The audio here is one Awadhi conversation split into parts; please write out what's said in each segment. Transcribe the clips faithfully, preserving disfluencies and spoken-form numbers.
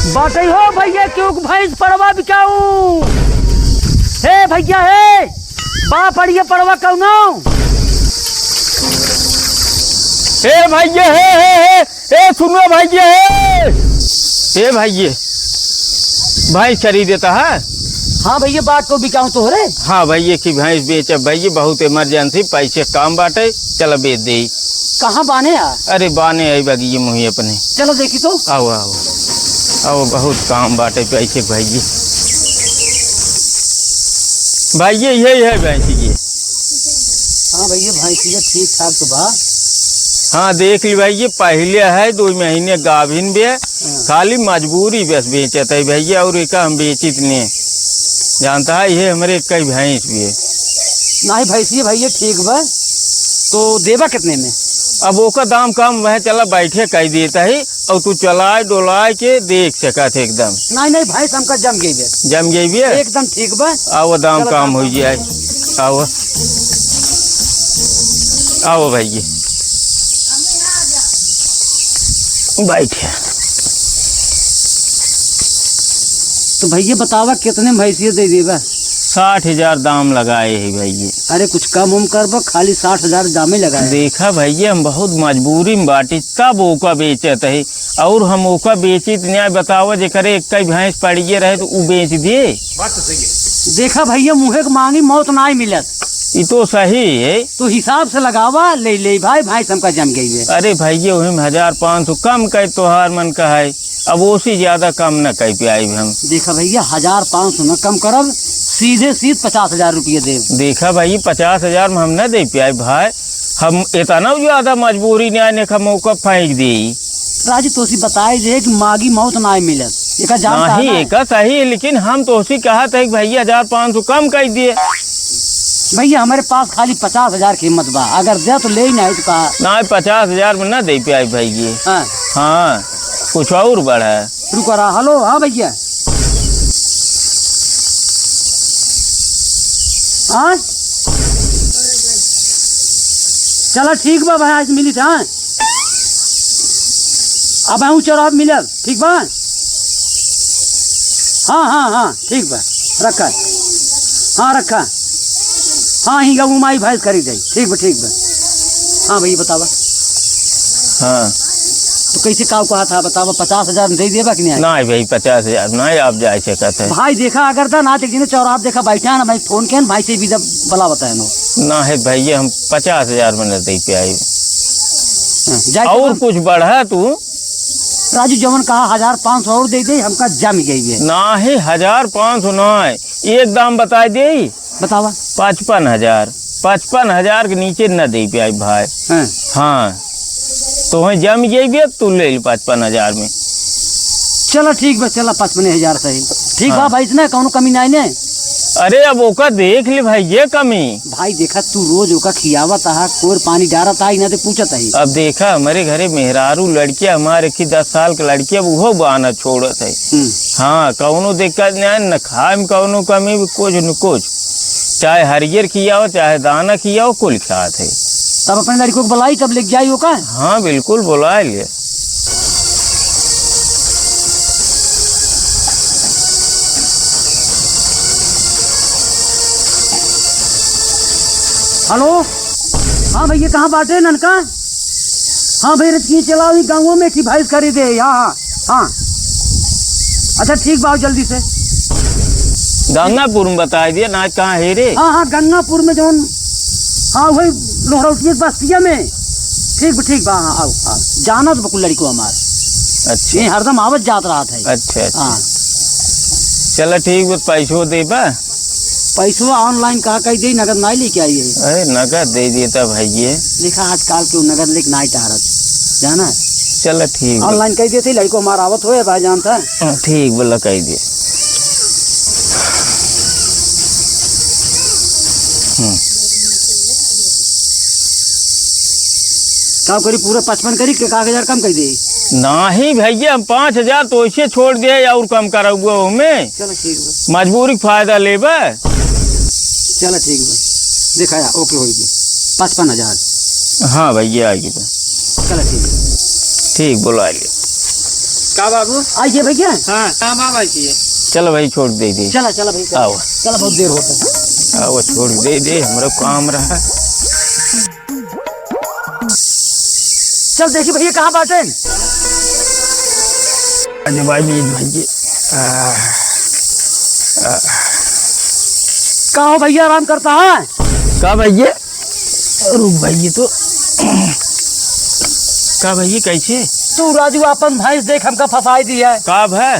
बाटइ हो भइया, क्यों भैंस पड़वा बिकाऊ? हे भइया, हे बा पड़िया पड़वा कउनो? हे भइया, हे, हे, हे, ए, सुनो भइया, ए! ए भइया, भैंस खरीदे त है? हाँ भइया, बाट को बिकाऊ तोहरे। हाँ भइया, कि भैंस बेचब भइया, बहुत emergency, पैसे काम बाटे, चल बेच देई। कहाँ बाने आ? अरे बाने आई बगिये मुही अपने। चलो देखी तो। आओ, आओ। आओ, बहुत काम बाटे पैसे भइया। भइया, यही है भैंस ये। हाँ भइया, भैंस ये ठीक ठाक तो बा। हाँ, देख ली भइया, पहिले है, दो महीने गाभिन बे, हाँ। खाली मजबूरी बस बेचत है भइया, और एका हम बेचित ने। जानता है, ये हमरे कई भैंस भी है। नहीं, भैंसिए भइया ठीक बा, तो देबा कितने में? अब ओका दाम कम, वह चला बैठे कह देता है, और तू चलाए डोलाए के देख सकत है एकदम। नहीं, नहीं, भैंस हमका जम गई बे। जम गई बे? एकदम ठीक बा। आओ, दाम चलो, कम दाम हो कम। जाए। आओ, आओ भइया, बैठे। तो भइया बतावा, कितने में भैंसिया दे देबा? साठ हजार दाम लगाए है भइया। अरे, कुछ कम उम करबा, खाली साठ हजार दामे लगाए। देखा भइया, हम बहुत मजबूरी में बाटी, तब ओका बेचत है, और हम ओका बेचित न्याय बतावा, जेकरे एक ही भैंस पड़िए रहे तो उ बेच दे। बात तो सही है। देखा भइया, मुँहे के मांगी मौत नाई मिलत। ई तो सही है। तो हिसाब से लगावा, ले ले भाई, भैंस हमका जम गई है। अरे भइया, वही में हजार पाँच सौ कम कर तोहार मन का है, अब ओसे ज्यादा कम न कर पाइब हम। देखा भइया, हजार पाँच सौ न कम करब, सीधे सीध पचास हजार रुपये देब। देखा भइया, पचास हजार में हम न दे पाइब भाई, हम इतना ज्यादा मजबूरी न्याय ने का मौका फेंक दी। राजू, तोसी बताई दे कि मागी मौत नाई मिलत। एका जानता नहीं, है ना? एका सही, लेकिन हम तोसी कहत है कि भइया, हजार पाँच सौ कम कर दिए। भइया, हमरे पास खाली पचास हजार की हिम्मत बा, अगर दे तो ले ही नहीं तो कहा। नहीं, पचास हजार में ना दे पाई भइया। हाँ। हाँ, कुछ और बढ़ा। रुको रहा, हेलो, हाँ भइया। हाँ? चला ठीक बा भाई, आज मिली था। अब हम चौराहा मिलल, ठीक बा? हाँ, हाँ, हाँ, ठीक बा, रखा। हाँ, रखा। हाँ, ही गऊ माई भैंस खरीद जाई, ठीक बा, ठीक बा। हाँ भइया, बतावा। हाँ। तो कैसे काऊ कहा था, बतावा, पचास हजार में दे देबा कि नहीं? नहीं भाई, पचास हजार नहीं, आप जाए सकत है। भाई देखा, अगर था ना, तो एक दिन चौराहा देखा, बैठा है ना भाई, फोन के ना भाई से भी जब बुलावत है नो। ना है भइया, हम पचास हजार में न दे पाए। हाँ, जाए और तो कुछ बढ़ा तू। राजू, जवन कहा हजार पाँच सौ और दे दे, हमका जम गई है। ना है, हजार पाँच सौ ना है, एक दाम बता दे। बतावा। पचपन हजार, पचपन हजार के नीचे न दे पाई भाई। हाँ। हाँ, तोहे जम गई बे, तू ले ले पचपन हजार में। चला ठीक बा, चला पचपन हजार सही। ठीक बा हाँ। भाई, इतना कौनो कमी नहीं ने। अरे अब ओका देख ले भाई, ये कमी। भाई देखा, तू रोज ओका खियावत आहा, कोर पानी डारत आहा, इना ते पूछत आही। अब देखा, हमरे घरे मेहरारू लड़किया, हमारे की दस साल के लड़किया, अब उहो बाना छोड़त है। हम्म। हाँ, कौनो दिक्कत नहीं है, न खाए में कौनो कमी, कुछ न कुछ। चाहे हरियर खियाओ, चाहे दाना खियाओ, कुल खात है। तब अपने लड़कों को बुलाई, तब लेके जाई ओका। हाँ, बिल्कुल, बुला ले। हेलो, हाँ भइया, कहाँ बाटे ननका? हाँ भइया, रजकी चला, वही गाँव में थी, भैंस खरीदे, हाँ, हाँ, हाँ। अच्छा, ठीक बा, आओ जल्दी से। गंगापुर में बताई दिया ना, कहाँ है रे? हाँ, हाँ, गंगापुर में जौन, हाँ, वही लोहरौटिया के बस्तिया में। ठीक बा, ठीक बा, हाँ, आओ, आओ। जानत बकुल लड़को हमार। अच्छा। ये हरदम आवत जात रहत है। अच्छा, अच्छा। हाँ। चला ठीक बा, पैसो देबा? पैसो online कहा कही दे, नगद नाई लेके आई है। अरे नगद दे देता भइये। देखा आजकल के नगद लेके नाई टहरत, जाना? चला ठीक बा। Online कही देते, लड़को हमार आवत होए, भाई जानता है। हाँ, ठीक बा, लगा दे। हम्म। का करी, पूरा पचपन करी के एक आध हजार कम कर दे? नाही भइया, हम पाँच हजार तो ऐसे छोड़ दे और कम करउबो हमें। चलो ठीक बा। मजबूरी के फायदा लेबे। चलो ठीक बा। देखा या, OK होई गया। पचपन हजार। हाँ भइया, आ गई बा। चलो ठीक बा। ठीक, बुला लिया। का बाबू? आइए भैया। हाँ, काम आ भाई जी। चलो भाई, छोड़ दे दे। चला, चला भाई, चला। आओ। चला, बहुत देर होता है। आओ, छोड़ दे दे, हमरा काम रहा। चल देखी भैया, कहाँ बाटे? अरे भाई, ये भाई, ये, आ, आ। का हो भैया, आराम करता है? का भैया? रुक भैया, तो का भैया, कैसे? तू राजू, अपन भैंस देख, हमका फंसाई दी है। का भै?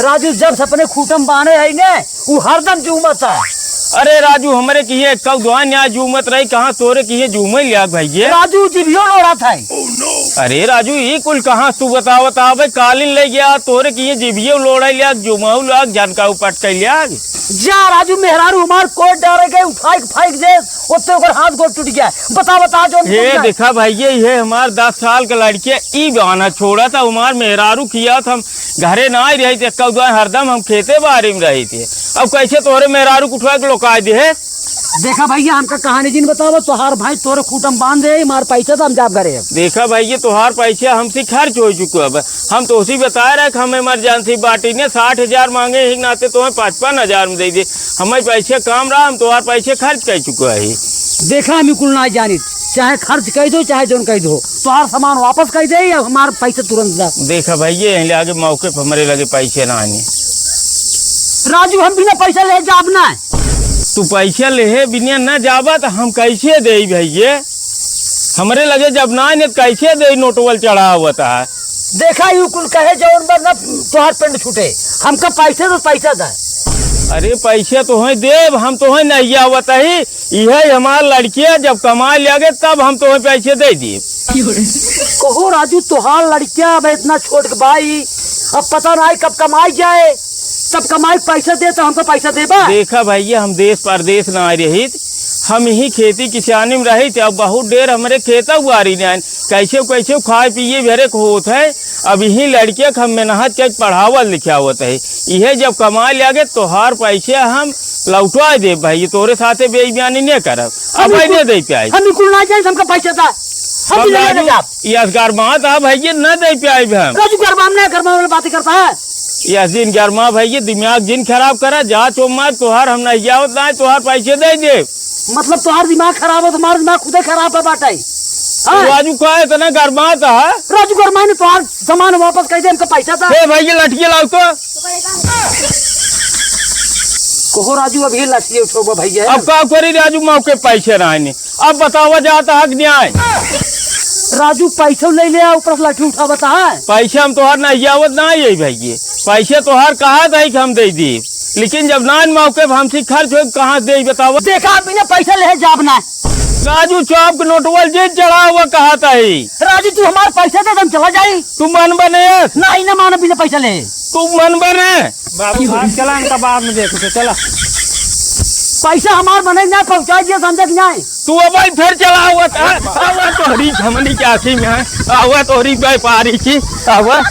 राजू, जब से अपने खूटम बांधे है ने, उ हरदम जूमत है। अरे राजू, हमरे किहे एक्कउ दुआन ना जूमत रही, कहाँ तोरे किहे जूमे लिया भैया? राजू, जिभियो लोड़त है। अरे राजू, ई कुल कहाँ तू बतावत आवे? कालिन ले गया, तोरे किहे जिभियो लोड़े लिया, जूमऊ लाग, जानका उपट के लिया। जा राजू, मेहरारू हमार कोट डारे के उठाई के फेंक दे, ओत्ते ओकर हाथ गोड़ टूट गया। बता, बता, जो हे देखा भैया, ये हमार दस साल के लड़के ई बाना छोड़ा था, हमार मेहरारू किया था, हम घरे ना ही रही थे, कौदा हरदम हम खेते बारी में रही थे। अब कैसे तोहरे मेहरारू के उठवा के लोकाई दे है? देखा भैया, हमका कहानी जिन बतावा, तोहार भाई तोरे खूटम बांध दे, हमार पैसा तो हम जाब घरे। देखा भैया, तोहार पैसा हमसे खर्च हो चुका है। हम तोहसे बताए रहे कि हम इमरजेंसी बाटी ने साठ हजार मांगे ही नाते तोहे पचपन हजार में दे दे। हमें पैसे काम रहा, हम तोहार पैसे खर्च कर चुका है। देखा, हम कुल ना जानित, चाहे खर्च कर दो, चाहे जौन कर दो, तोहार सामान वापस कर दे या हमार पैसे तुरंत दा। देखा भैया, यहीं आगे मौके पर हमरे लगे पैसे ना आने। राजू, हम बिना पैसा ले जाब ना। तू पैसा लेहे बिना ना जाबा त हम कैसे देई भैया? हमरे लगे जब ना आने त कैसे देई, नोटवल चढ़ावत है। देखा, यू कुल कहे जौन बर ना तोहार पेंट छूटे। हमका पैसे तो पैसा दा। अरे पैसे तोहे देब, हम तोहे नहीं आवत ही। इहे हमार लड़किया जब कमाए लागे तब हम तोहे पैसे दे देब। कहो राजू, तोहार लड़किया अब इतना छोट के भाई, अब पता नहीं कब कमाई जाए, तब कमाई पैसा दे तो हमको पैसा देबा। देखा भैया, हम देश परदेश ना रहित, हम यही खेती किसानी में रहित। अब बहुत ढेर हमरे खेता उआरी नहीं, कैसे कैसे खाए पिए भरे को होत है। अब यही लड़के के हम मेहनत के पढ़ावत लिखावत है, इहे जब कमाए लागे तोहार पैसे हम लौटवा दे भाई, तोरे साथे बेईमानी नहीं करब। अब हम भाई बिल्कुल, नहीं दे पाई। हम बिल्कुल ना जाए, हमका पैसा दा। हम हम भी लेने राजू, जाब। यस गरमात है भाई, ये न दे पाइब हम। राजू, गरमाम ना, गरमाम वाला बातें करता है। यस दिन गरमा भाई, ये दिमाग जिन खराब करा, जा चो मार, तोहार हम नहीं आवत ना, तोहार पैसे दे दे। मतलब तोहार दिमाग खराब हो, तुम्हारा दिमाग खुदे खराब है बाटे। हाँ? राजू का इतना गरमात है? राजू गरमाए ने, तोहार सामान वापस कर दे, हमका पैसा दा। ए भाई, ये लठिया लाओ तो। कहो राजू, अभी लठिया उठोबा भैया। अब का करी राजू, मौके पैसे ना आने। अब बतावा जात हक न्याय। राजू, पैसो ले ले, ऊपर से लाठी उठावत है। पैसे हम तोहार नहीं आवत ना है भाई, ये पैसे तोहार कहा था कि हम दे दी, लेकिन जब नान मौके पे हमसे खर्च हो, कहाँ दे बतावा? देखा, बिना पैसा ले जाब ना। राजू, चौप के नोटवल जे चढ़ा हुआ कहा था ही। राजू, तू हमार पैसा दे, हम चला जाई। तू मन बने। नहीं ना मानो बिना पैसा ले। तू मन बने। बाबू, भाग चला, इनका बाद में देखो, चला। पैसा हमार बने ना, पहुँचा दिया, समझत नहीं। तू अब भाई फिर चला हुआ था। आवा तोहरी हमनी के आँखी में है। आवा तोहरी व्यापारी की। आवा।